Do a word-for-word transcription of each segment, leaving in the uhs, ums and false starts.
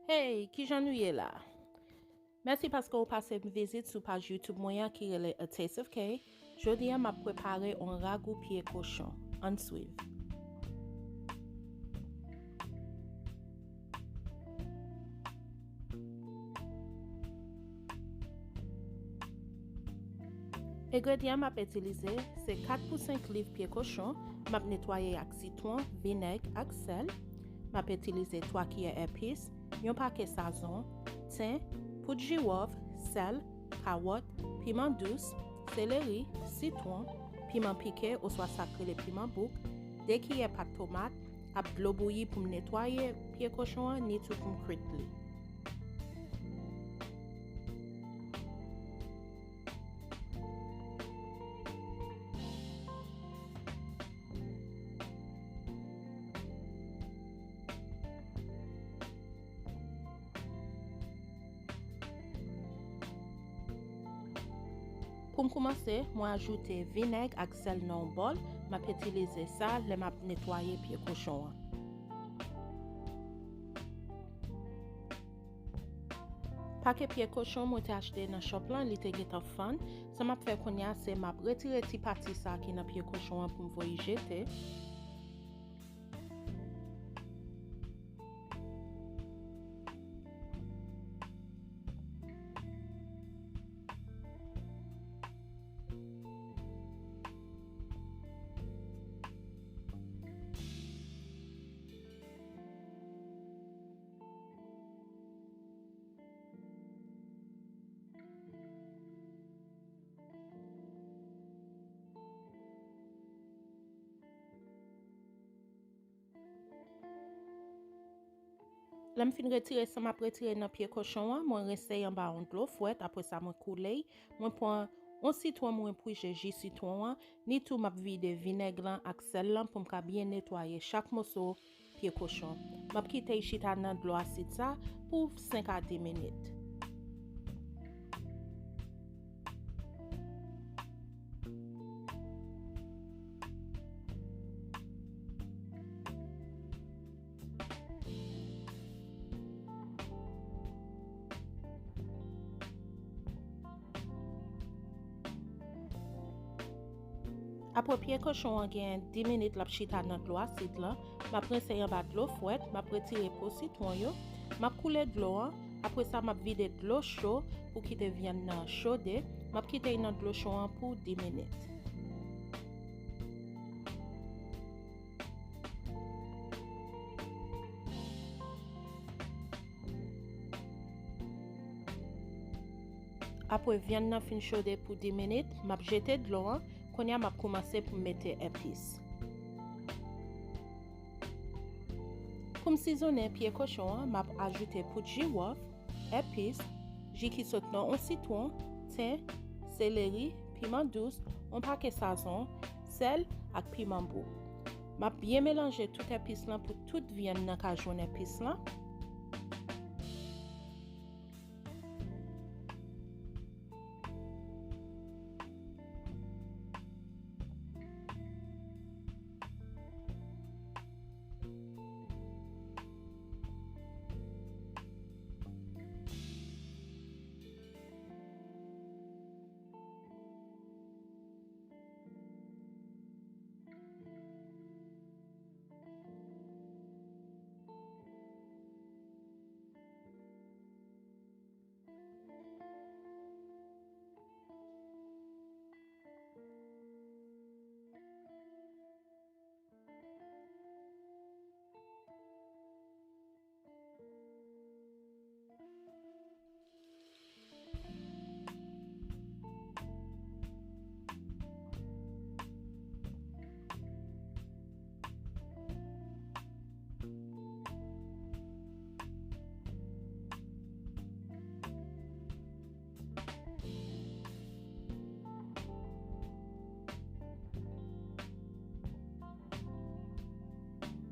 Hey, kijan nou ye la? Mèsi paske w pase m vizit sou paj YouTube mwen an ki rele A Taste of K. Jodi a, m ap prepare yon ragou pye kochon. Ann swiv. Engredyan m ap itilize se kat pou senk liv pye kochon, m ap netwaye ak sitwon, vinèg ak sèl. M ap itilize twa kiyè epis, yon pake sazon, ten, poud jiwòf, sèl, kawòt, piman dous, seleri, sitwon, piman pike oswa sa k rele piman bouk, de kiyè pat tomat, ak dlo bouyi pou m netwaye pye kochon an, nitou pou m kwit li. Pou m koumanse, mwen ajoute vinèg ak sèl nan yon bòl. M ap itilize sa lè m ap netwaye pye kochon an. Pake pye kochon mwen te achte nan shop lan, li te gentan fann. Sa m ap fè kounye a, se m ap retire ti pati sa ki nan pye kochon an pou m voye jete. Lè m fin retire sa m ap retire nan pye kochon an, mwen rense anba yon dlo frèt, apre sa mwen koule y. Mwen pran yon sitwon, mwen pwije ji sitwon an, nitou m ap vide vinèg lan ak sèl lan pou m ka byen netwaye chak moso pye kochon. M ap kite y chita nan dlo asid sa pou senk a dis minit. Apre pye kochon an gen dis minit l ap chita nan dlo asid lan, m ap rense y anba dlo frèt, m ap retire po sitwon yo, m ap koule dlo an, apre sa m ap vide dlo cho pou kite vyann nan chode, m ap kite y nan dlo cho an pou dis minit. Apre vyann nan fin chode pou dis minit, m ap jete dlo an. Kounye a, m ap koumanse pou m mete epis. Pou m sizonnen pye kochon an, m ap ajoute poud jiwòf, epis, ji ki sot nan yon sitwon, ten, seleri, piman dous, yon pake sazon, sèl ak piman bouk. M ap byen melanje tout epis lan pou tout vyann nan ka jwenn epis lan.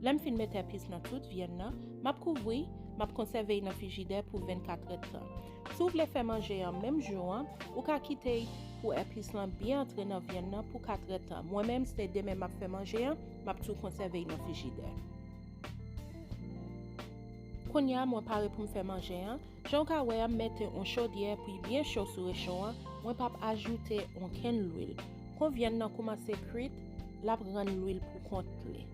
Lè m fin mete epis nan tout vyann nan, m ap kouvri, m ap konsève y nan frijidè pou vennkat èdtan. Si w vle fè manje an menm jou an, ou ka kite y pou epis lan byen antre nan vyann nan pou kat èdtan. Mwen menm, se demen m ap fè manje an, m ap tou konsève y nan frijidè. Kounye a, mwen pare pou m fè manje an. Jan w ka wè a, m mete yon chodyè pou l byen cho sou recho an. Mwen p ap ajoute okenn lwil. Kon vyann nan koumanse kwit, l ap rann lwil pou kont li.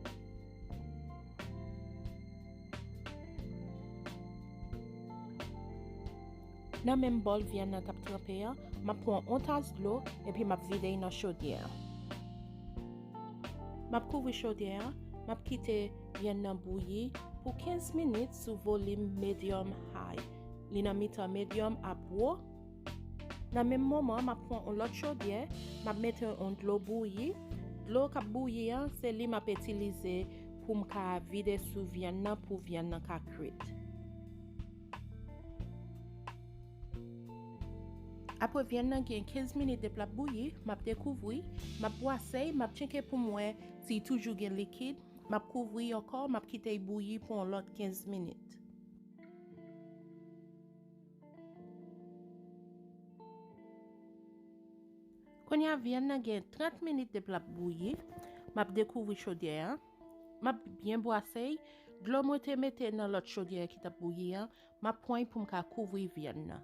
Nan menm bòl vyann nan t ap tranpe an, m ap pran yon tas dlo epi m ap vide l nan chodyè an. M ap kouvri chodyè an, m ap kite vyann nan bouyi pou kenz minit sou volim medium high. Li nan mitan medium ak wo. Nan menm moman, m ap pran yon lòt chodyè, m ap mete yon dlo bouyi. Dlo k ap bouyi an, se li m ap itilize pou m ka vide sou vyann nan, pou vyann nan ka kwit. Apre vyann nan gen kenz minit depi l ap bouyi, m ap dekouvri, m ap bwase, m ap tcheke pou m wè si l toujou gen likid, m ap kouvri ankò, m ap kite l bouyi pou yon lòt kenz minit. Kounye a, vyann nan gen trant minit depi l ap bouyi. M ap dekouvri chodyè an. M ap byen bwase l. Dlo mwen te mete nan lòt chodyè ki t ap bouyi an, m ap pran l pou m ka kouvri vyann nan.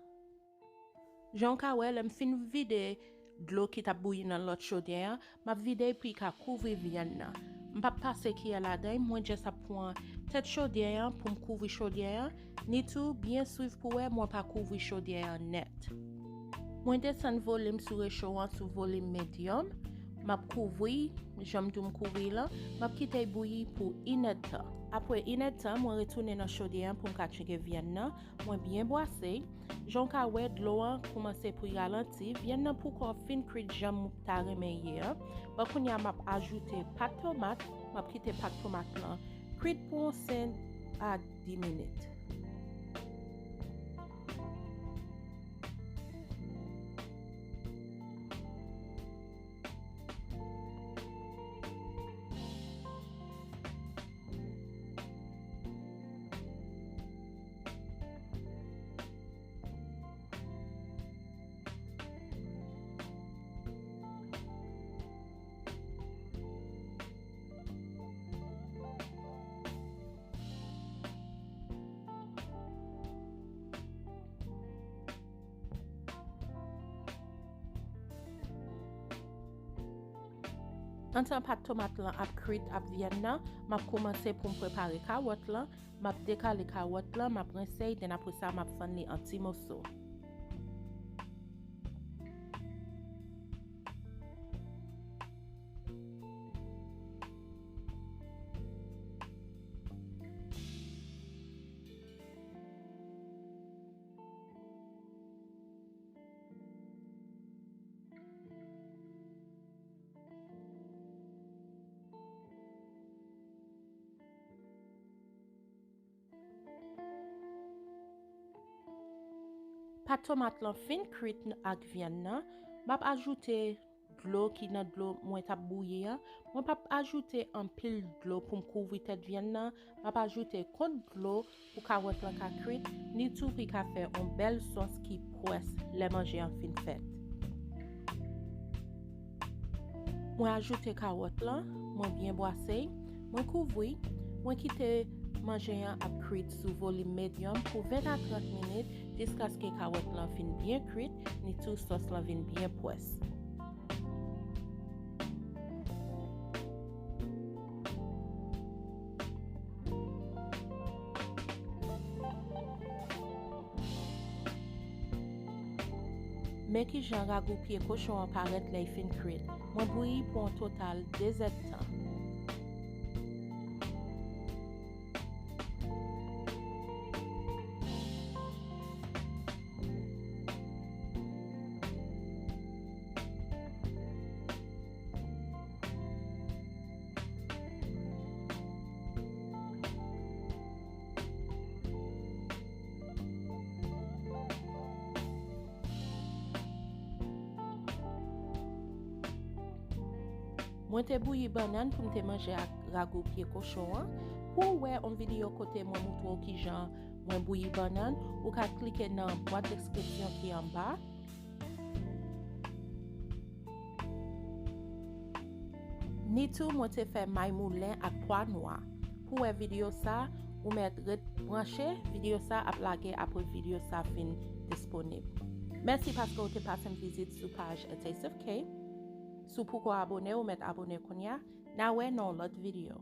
Jan w ka wè, lè m fin vide dlo ki t ap bouyi nan lòt chodyè an, m ap vide l pou l ka kouvri vyann nan. M p ap pase kiyè ladan l, mwen jis ap pran tèt chodyè an pou m kouvri chodyè an, ni tou byen swiv pou wè mwen pa kouvri chodyè an nèt. Mwen desann volim sou recho an sou volim medium, m ap kouvri, jan m di w m kouvri l lan, m ap kite l bouyi pou inèdtan. Apre inèdtan, mwen retounen nan chodyè an pou m ka tcheke vyann nan, mwen byen bwase. Jan w ka wè, dlo an koumanse pou l ralanti, vyann nan poko fin kwit jan m ta renmen l ye an. Bon, kounye a, m ap ajoute pat tomat, m ap kite pat tomat lan kwit pou yon senk a dis minit. Antan pat tomat lan ap kwit ak vyann nan, m ap kòmanse pou m prepare kawòt lan. M ap dekale kawòt lan, m ap rense l, then apre sa, m ap fann li an ti moso. Pat tomat lan fin kwit ak vyann nan, m ap ajoute dlo ki nan dlo mwen t ap bouyi an. Mwen p ap ajoute anpil dlo pou m kouvri tèt vyann nan. M ap ajoute kont dlo pou kawòt lan ka kwit, ni tou pou l ka fè yon bèl sòs ki pwès lè manje an fin fèt. Mwen ajoute kawòt lan, mwen byen bwase, mwen kouvri, mwen kite manje an ap kwit sou volim medyòm pou ven a trant minit jiskaske kawòt lan fin byen kwit, ni tou sòs lan vin byen pwès. Men kijan ragou pye kochon an parèt lè l fin kwit. Mwen bouyi pou yon total de zèdtan. Mwen te bouyi bannann pou m te manje ak ragou pye kochon an. Pou w wè yon videyo kote mwen moutre w kijan mwen bouyi bannann, ou ka klike nan bwat deskripsyon ki anba. Ni tou, mwen te fè may moulen ak pwa nwa. Pou w wè videyo sa, Ou mèt ret branche, videyo sa ap lage apre videyo sa fin disponib. Mèsi paske w te pase m vizit sou paj A Taste of K. Si w poko abone, ou mèt abone kounye a. N a wè nan yon lòt videyo.